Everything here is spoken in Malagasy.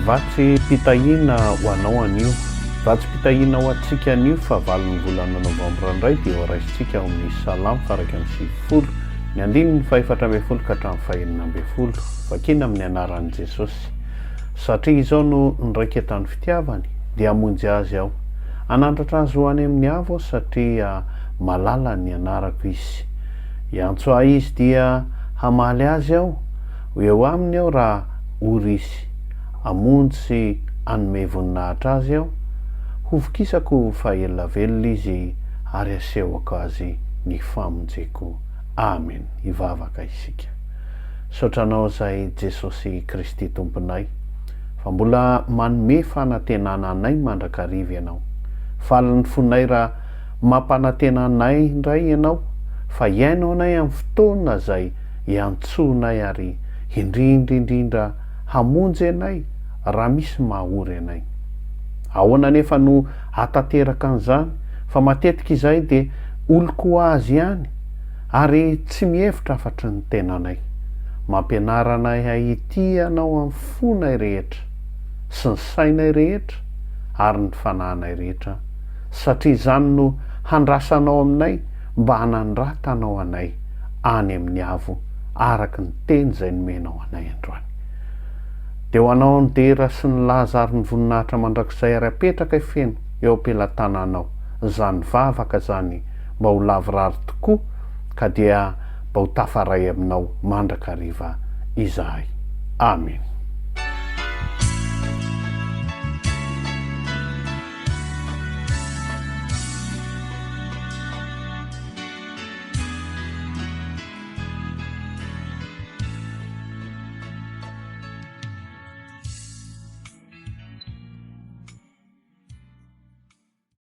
Vatsim-pitahiana ho anao anio. Vatsim-pitahiana ho antsika anio fahavalon'ny volana novambra indray dia ho raisintsika ao amin'ny Salamo faha-91, ny andininy faha-14 ka hatramin'ny faha-16. Vakina amin'ny anaran'i Jesosy. Satria izao no niraiketan'ny fitiavany, dia hamonjy azy Aho. Hanandratra azy ho any amin'ny avo Aho satria malala ny anarako izy. Hiantso Ahy izy dia hamaly azy Aho, ho eo aminy Aho raha ory izy. Hamonjy sy hanome voninahitra azy Aho, hovokisako fa ela velona izy ary hasehoko azy ny famonjeko. Amen. Hivavaka isika. Misaotra Anao izay Jesosy Kristy Tomponay fa mbola manome fanantenana anay mandrakariva Ianao. Faly ny fonay raha mampanantena anay indray Ianao fa hihaino anay amin'ny fotoana izay iantsoanay ary indrindra indrindra hamonjy anay raha misy maha-ory anay. Ahoana anefa no hahatanteraka an'izany fa matetika izahay dia olon-ko azy ihany ary tsy mihevitra afa-try ny tenanay. Mampianara anay hahitia Anao amin'ny fonay rehetra, sy ny sainay rehetra, ary ny fanahinay rehetra, satria izany no handrasanao aminay mba hanandratanao anay any amin'ny avo araka ny teny izay nomenao anay androany. Dia ho Anao ny dera sy ny laza ary ny voninahitra mandrakizay ary apetrakay feno eo am-pelatananao izany vavaka izany mba ho lavorary tokoa ka dia mba ho tafaray aminao mandrakariva izahay. Amena.